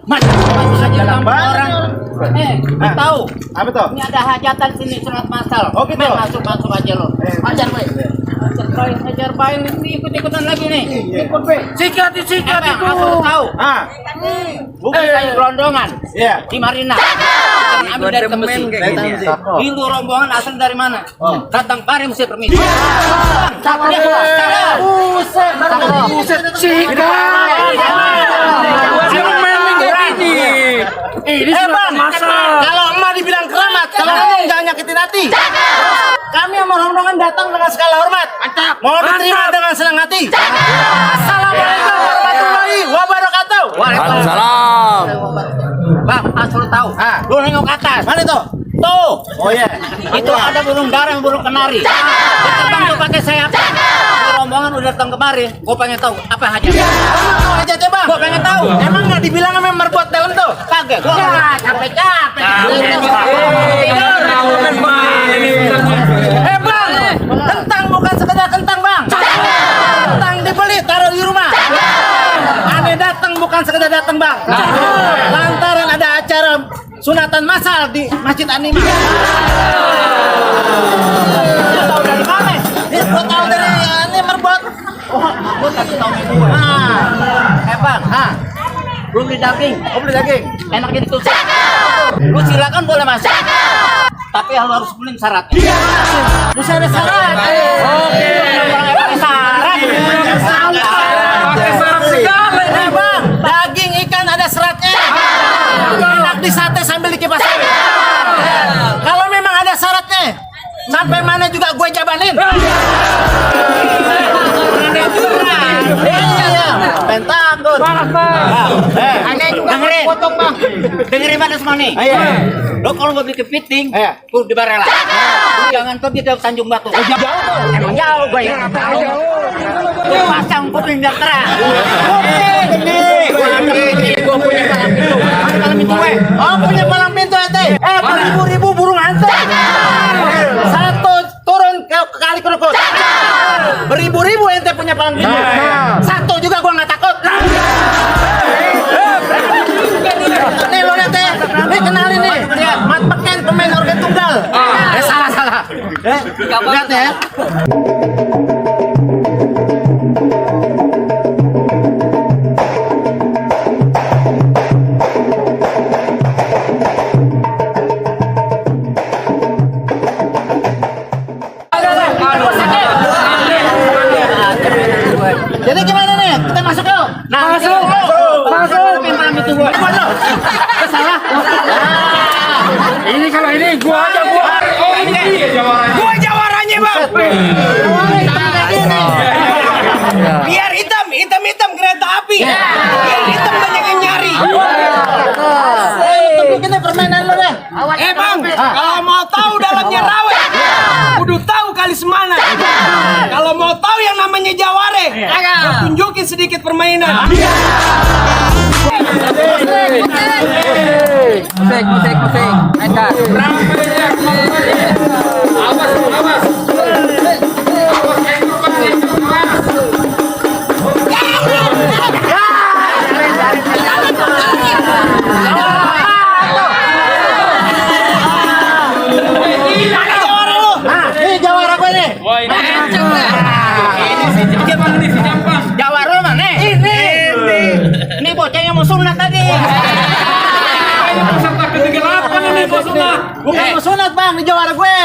Masuk saja kamu orang. Tahu? Apa tuh? Ini ada hajatan sini sunat masal. Oh, gitu. Masuk aja lo. Ajar baik. Ajar baik ini ikut-ikutan lagi nih. Ikut baik. Sikat itu. Tahu? Bukan kayu gelondongan. Iya. Di Marina. Ambil dari Tembesi. Itu rombongan asal dari mana? Datang Pari mesti permisi. Buset. Ini kalau emak dibilang keramat, kalau ngomong jangan nyakitin hati. Kami yang rombongan datang dengan segala hormat. Mau diterima dengan senang hati. Assalamualaikum warahmatullahi wabarakatuh. Waalaikumsalam. Bang, asal tahu. Lu nengok ke atas. Mana itu? Tuh. Oh iya. Itu ada burung darah, burung kenari. Terbang tuh pakai sayap. Ini rombongan udah datang kemari. Gua pengen tahu apa hajat. Tahu aja coba. Gua pengen tahu. Emang nggak dibilang sama merbuat dalam tuh? Kagak. Gua capek-capek. Bang, kentang bukan sekedar kentang bang. Kentang dibeli taruh di rumah. Aneh datang bukan sekedar datang bang. Lantaran ada acara sunatan massal di Masjid Anima. Gua tahu dari mana? Gua tahu dari ini merbuat. Gua kasih tahu itu. Bang. Belum beli daging. Oh beli daging. Enaknya ditusuk. Lu silakan boleh masuk. Tapi harus penuhi syarat. Bisa ada syarat. Oke. Syarat. Pakai syarat segala ini bang. Daging ikan ada seratnya. Enak di sate sambil dikipas. Kalau memang ada syaratnya, sampai mana juga gue jabanin. Iya, pentakut. Aneh juga potong bang. Dengerin mana semua nih. Lo kalau mau beli kepiting, tuh di Barela. Lu jangan pergi ke Tanjung Batu. Emang jauh gue ya. Lu pasang kuping biar terang. Gue punya palang pintu. Mana palang pintu gue? Oh punya palang pintu ente. Beribu-ribu burung hantu. Satu turun ke kali kerukut. Beribu-ribu ente punya palang pintu. Satu juga gua nggak takut. Nih lo lihat deh. Nih kenalin nih. Mat Peken pemain organ tunggal. Salah. Lihat ya. Jadi gimana nih? Kita masuk yuk. Masuk. Palang pintu gue. Salah. Ini kalau ini gua aja gua. Oh ini jawarannya. Gua jawarannya bang. Biar hitam kereta api. Biar hitam banyak yang nyari. Kita permainan lo deh. Bang, kalau mau tahu dalamnya rawe, kudu tahu kali semana. Kalau mau tahu yang namanya jaware, gua tunjukin sedikit permainan. Musik. Edan. Awas. Ini jawara gue nih. Ini si Jampang. Jawara lo mana? Ini bocah yang mau sunat tadi. Peserta ke-38 ini bos sunat. Bukan mau sunat bang, di jawara gue.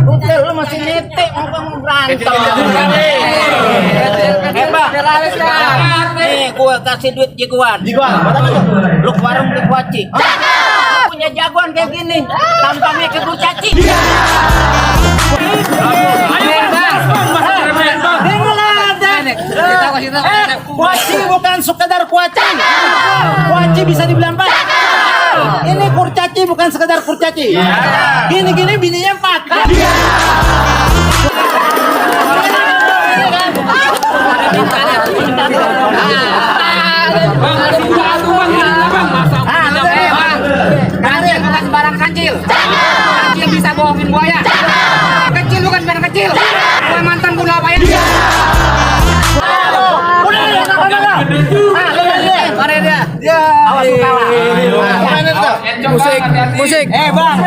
Udah lu masih nitik mau berantem. Bang. Nih gua kasih duit jagoan. Lu ke warung beli kuaci. Punya jagoan kayak gini, tampangnya ke kurcaci. Kuaci bukan sekedar kuaci. Kuaci bisa dibilang empat. Ini kurcaci bukan sekedar kurcaci. Gini bininya 4. Kancil bukan sembarang kancil. Kancil bisa bohongin buaya. Kecil bukan barang kecil. Gua mantan gula apa ya? Udah. Mari dia. Awas lu kalah. Encok, Bang, hati-hati. Bang,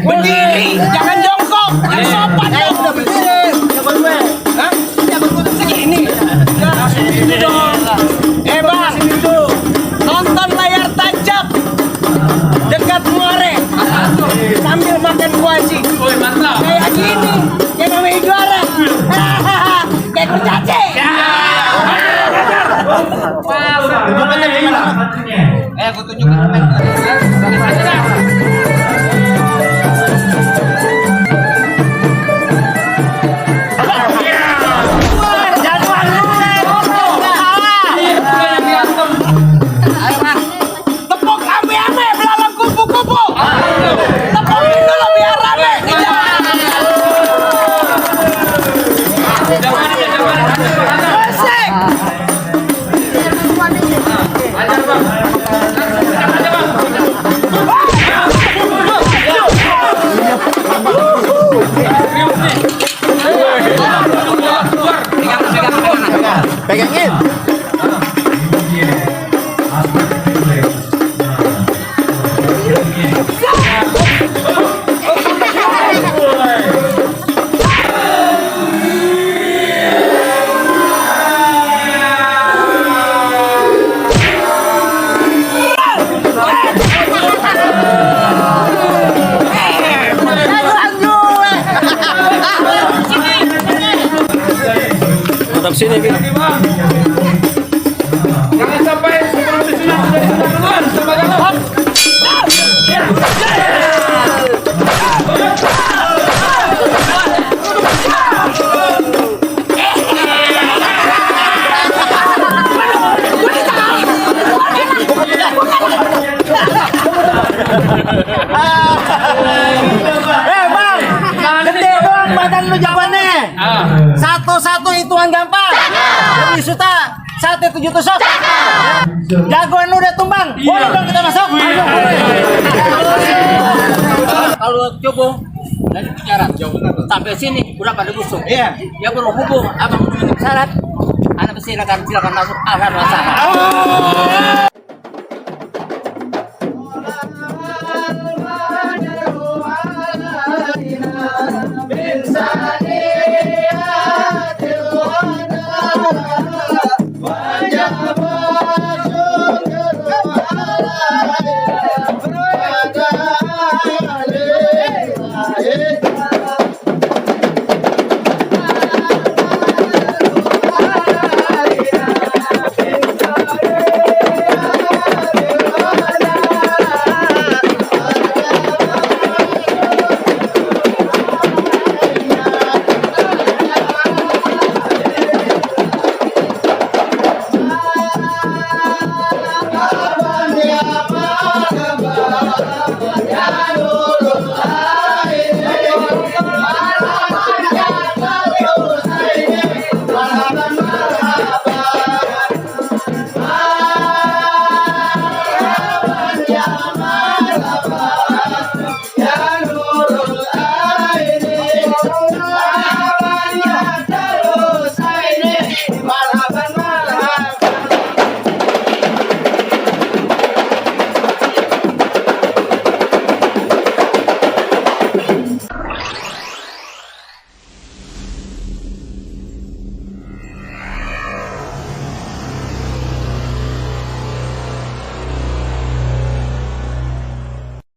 berdiri, jangan jongkok, yang sopan dong. Udah berdiri, jabat gue. Hah? Jabat gue segini. Ini dong. Bang, nonton layar tancap dekat Muare sambil makan kuaci. Woi, mantap. Kayak gini, yang namanya juara. Kayak kurcaci. Aku tunjukkan Tepuk ame-ame, belalang kupu-kupu. Tepukin dulu biar rame. Asik. Ajar, Bang. Ajar, Bang. Pegangin. Tetap sini, Bang. Jangan sampai sebelum disunat sudah disunat duluan sama jalan. Bang, gede doang badan lu jawabannya. Satu-satu hitungan gampang. Lebih suta sate 7 tusuk. Jagoan lu udah tumbang. Boleh dong kita masuk? kalau coba dari bicara sampai sini udah pada busuk. Iya. Ya berhubung abang syarat, anak silakan masuk ahlan wa sahlan.